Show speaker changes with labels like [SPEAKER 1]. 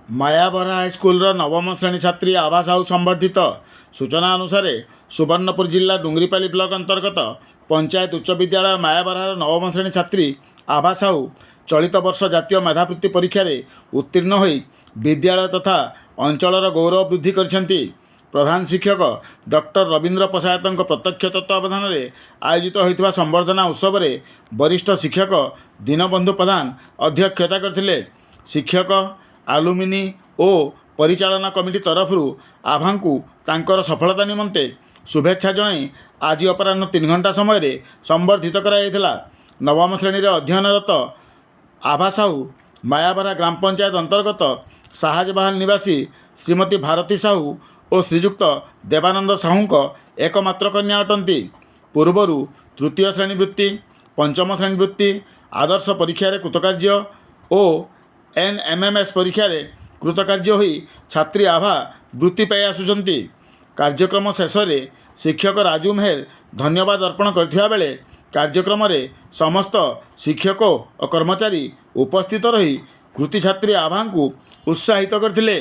[SPEAKER 1] ମାୟାବରହା ହାଇସ୍କୁଲର ନବମ ଶ୍ରେଣୀ ଛାତ୍ରୀ ଆଭା ସାହୁ ସମ୍ବର୍ଦ୍ଧିତ। ସୂଚନା ଅନୁସାରେ, ସୁବର୍ଣ୍ଣପୁର ଜିଲ୍ଲା ଡୁଙ୍ଗରିପାଲି ବ୍ଲକ ଅନ୍ତର୍ଗତ ପଞ୍ଚାୟତ ଉଚ୍ଚ ବିଦ୍ୟାଳୟ ମାୟାବରହାର ନବମ ଶ୍ରେଣୀ ଛାତ୍ରୀ ଆଭା ସାହୁ ଚଳିତ ବର୍ଷ ଜାତୀୟ ମେଧାବୃତ୍ତି ପରୀକ୍ଷାରେ ଉତ୍ତୀର୍ଣ୍ଣ ହୋଇ ବିଦ୍ୟାଳୟ ତଥା ଅଞ୍ଚଳର ଗୌରବ ବୃଦ୍ଧି କରିଛନ୍ତି। ପ୍ରଧାନ ଶିକ୍ଷକ ଡକ୍ଟର ରବୀନ୍ଦ୍ର ପଶାୟତଙ୍କ ପ୍ରତ୍ୟକ୍ଷ ତତ୍ତ୍ୱାବଧାନରେ ଆୟୋଜିତ ହୋଇଥିବା ସମ୍ବର୍ଦ୍ଧନା ଉତ୍ସବରେ ବରିଷ୍ଠ ଶିକ୍ଷକ ଦୀନବନ୍ଧୁ ପ୍ରଧାନ ଅଧ୍ୟକ୍ଷତା କରିଥିଲେ। ଶିକ୍ଷକ, ଆଲୁମିନି ଓ ପରିଚାଳନା କମିଟି ତରଫରୁ ଆଭାଙ୍କୁ ତାଙ୍କର ସଫଳତା ନିମନ୍ତେ ଶୁଭେଚ୍ଛା ଜଣାଇ ଆଜି ଅପରାହ୍ନ 3 ଘଣ୍ଟା ସମୟରେ ସମ୍ବର୍ଦ୍ଧିତ କରାଯାଇଥିଲା। ନବମ ଶ୍ରେଣୀରେ ଅଧ୍ୟୟନରତ ଆଭା ସାହୁ ମାୟାବରହା ଗ୍ରାମ ପଞ୍ଚାୟତ ଅନ୍ତର୍ଗତ ସାହାଜବାହାଲ ନିବାସୀ ଶ୍ରୀମତୀ ଭାରତୀ ସାହୁ ଓ ଶ୍ରୀଯୁକ୍ତ ଦେବାନନ୍ଦ ସାହୁଙ୍କ ଏକମାତ୍ର କନ୍ୟା ଅଟନ୍ତି। ପୂର୍ବରୁ ତୃତୀୟ ଶ୍ରେଣୀ ବୃତ୍ତି, ପଞ୍ଚମ ଶ୍ରେଣୀ ବୃତ୍ତି, ଆଦର୍ଶ ପରୀକ୍ଷାରେ କୃତକାର୍ଯ୍ୟ ଓ ଏନ୍ଏମ୍ଏମ୍ଏସ୍ ପରୀକ୍ଷାରେ କୃତକାର୍ଯ୍ୟ ହୋଇ ଛାତ୍ରୀ ଆଭା ବୃତ୍ତି ପାଇ ଆସୁଛନ୍ତି। କାର୍ଯ୍ୟକ୍ରମ ଶେଷରେ ଶିକ୍ଷକ ରାଜୁ ମେହେର ଧନ୍ୟବାଦ ଅର୍ପଣ କରିଥିବା ବେଳେ କାର୍ଯ୍ୟକ୍ରମରେ ସମସ୍ତ ଶିକ୍ଷକ ଓ କର୍ମଚାରୀ ଉପସ୍ଥିତ ରହି କୃତି ଛାତ୍ରୀ ଆଭାଙ୍କୁ ଉତ୍ସାହିତ କରିଥିଲେ।